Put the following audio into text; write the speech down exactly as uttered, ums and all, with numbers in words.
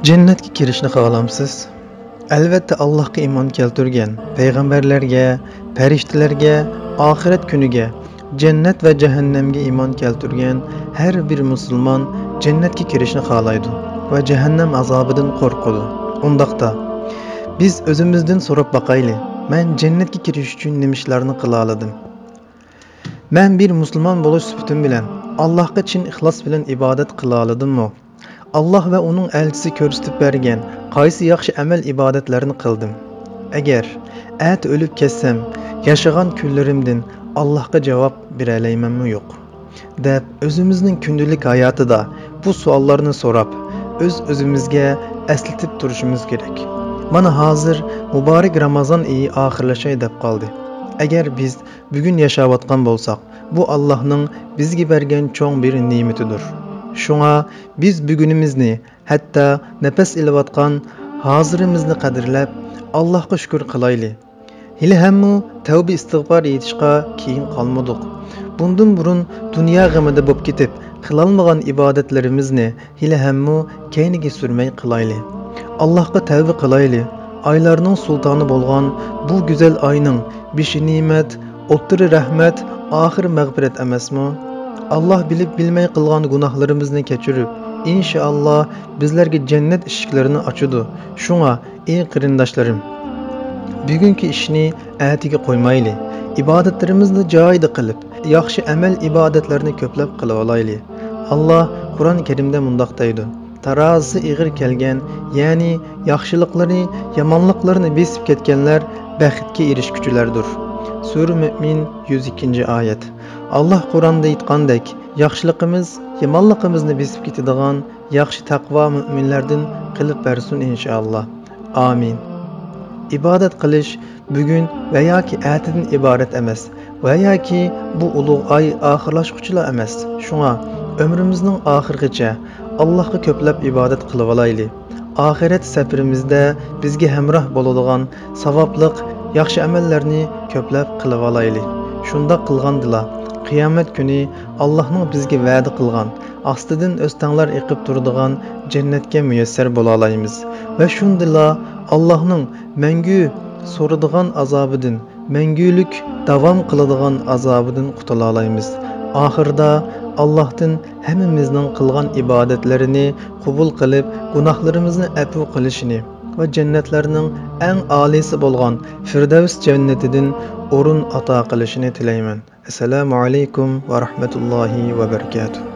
جەننەتكە كىرىشنى خالامسىز؟ ئەلۋەتتە، ئاللاھقا ئىمان كەلتۈرگەن، پەيغەمبەرلەرگە، پەرىشتىلەرگە، ئاخىرەت كۈنىگە، جەننەت ۋە جەھەننەمگە ئىمان كەلتۈرگەن ھەر بىر مۇسۇلمان جەننەتكە كىرىشنى خالايدۇ ۋە جەھەننەم ئازابىدىن قورقىدۇ. ئۇنداقتا، بىز ئۆزىمىزدىن سوراپ باقايلى، مەن جەننەتكە كىرىش ئۈچۈن نېمە ئىشلارنى قىلالىدىم؟ مەن بىر مۇسۇلمان بولۇش سۈپىتىم بىلەن ئاللاھقا چىن ئىخلاس بىلەن ئىبادەت قىلالىدىممۇ؟ ئاللاھ ۋە ئۇنىڭ ئەلچىسى كۆرسىتىپ بەرگەن قايسى ياخشى ئەمەل ئىبادەتلەرنى قىلدىم؟ ئەگەر ئەتە ئۆلۈپ كەتسەم، ياشىغان كۈنلىرىمدىن ئاللاھقا جاۋاب بېرەلەيمەنمۇ يوق؟ دەپ ئۆزىمىزنىڭ كۈندىلىك ھاياتىدا بۇ سوئاللارنى سوراپ، ئۆز-ئۆزىمىزگە ئەسلىتىپ تۇرۇشىمىز كېرەك. مانا ھازىر مۇبارەك رامازان ئېيى ئاخىرلىشاي دەپ قالدى. ئەگەر بىز بۈگۈن ياشاۋاتقان بولساق، بۇ ئاللاھنىڭ بىزگە بەرگەن چوڭ بىر نېمىتىدۇر. شۇڭا بىز بۈگۈنىمىزنى، ھەتتا نەپەس ئېلىۋاتقان ھازىرىمىزنى قەدىرلەپ، ئاللاھقا شۈكۈر قىلايلى. ھېلىھەممۇ تەۋبە ئىستىغپار ئېيتىشقا كېيىن قالمىدۇق. بۇندىن بۇرۇن دۇنيا غېمىدە بولۇپ كېتىپ، قىلالمىغان ئىبادەتلىرىمىزنى ھېلىھەممۇ كەينىگە سۈرمەي قىلايلى. ئاللاھقا تەۋبە قىلايلى. ئايلارنىڭ سۇلتانى بولغان بۇ گۈزەل ئاينىڭ بېشى نېمەت، ئوتتۇرا رەھمەت، ئاخىرى مەغپىرەت ئەمەسمۇ؟ ئاللاھ بىلىپ بىلمەي قىلغان گۇناھلىرىمىزنى كەچۈرۈپ، ئىنشائاللاھ بىزلەرگە جەننەت ئىشىكلىرىنى ئاچىدۇ. شۇڭا، ئى قېرىنداشلىرىم، بۈگۈنكى ئىشنى ئەتىگە قويمايلى. ئىبادەتلىرىمىزنى جايىدا قىلىپ، ياخشى ئەمەل ئىبادەتلەرنى كۆپلەپ قىلىۋالايلى. ئاللاھ قۇرئان كەرىمدە مۇنداق دەيدۇ: تارازىسى ئېغىر كەلگەن، يەنى ياخشىلىقلىرى يامانلىقلىرىنى بېسىپ كەتكەنلەر بەختكە ئېرىشكۈچىلەردۇر. سۈرە مۆمىن، يۈز ئىككىنچى ئايەت. ئاللاھ قۇرئاندا ئېيتقاندەك، ياخشىلىقىمىز يامانلىقىمىزنى بېسىپ كېتىدىغان ياخشى تەقۋا مۆمىنلەردىن قىلىپ بەرسۇن، ئىنشائاللاھ. ئامىن. ئىبادەت قىلىش بۈگۈن ۋە ياكى ئەتىدىن ئىبارەت ئەمەس ۋە ياكى بۇ ئۇلۇغ ئاي ئاخىرلاشقۇچىلا ئەمەس. شۇڭا ئۆمرىمىزنىڭ ئاخىرىغىچە ئاللاھقا كۆپلەپ ئىبادەت قىلىۋالايلى. ئاخىرەت سەپىرىمىزدە بىزگە ھەمراھ بولىدىغان ساۋابلىق ياخشى ئەمەللەرنى كۆپلەپ قىلىۋالايلى. شۇنداق قىلغاندىلا، قىيامەت كۈنى ئاللاھنىڭ بىزگە ۋەدە قىلغان، ئاستىدىن ئۆستەڭلەر ئېقىپ تۇرىدىغان جەننەتكە مۇيەسسەر بولالايمىز ۋە شۇندىلا ئاللاھنىڭ مەڭگۈ سورىدىغان ئازابىدىن، مەڭگۈلۈك داۋام قىلىدىغان ئازابىدىن قۇتۇلالايمىز. ئاخىرىدا ئاللاھتىن ھەممىمىزنىڭ قىلغان ئىبادەتلىرىنى قوبۇل قىلىپ، گۇناھلىرىمىزنى ئەپۇ قىلىشىنى ۋە جەننەتلەرنىڭ ئەڭ ئالىيسى بولغان فىردەۋس جەننىتىدىن ئورۇن ئاتا قىلىشىنى تىلەيمەن. ئەسسالامۇ ئەلەيكۇم ۋە رەھمەتۇللاھى ۋە بەرىكاتۇھ.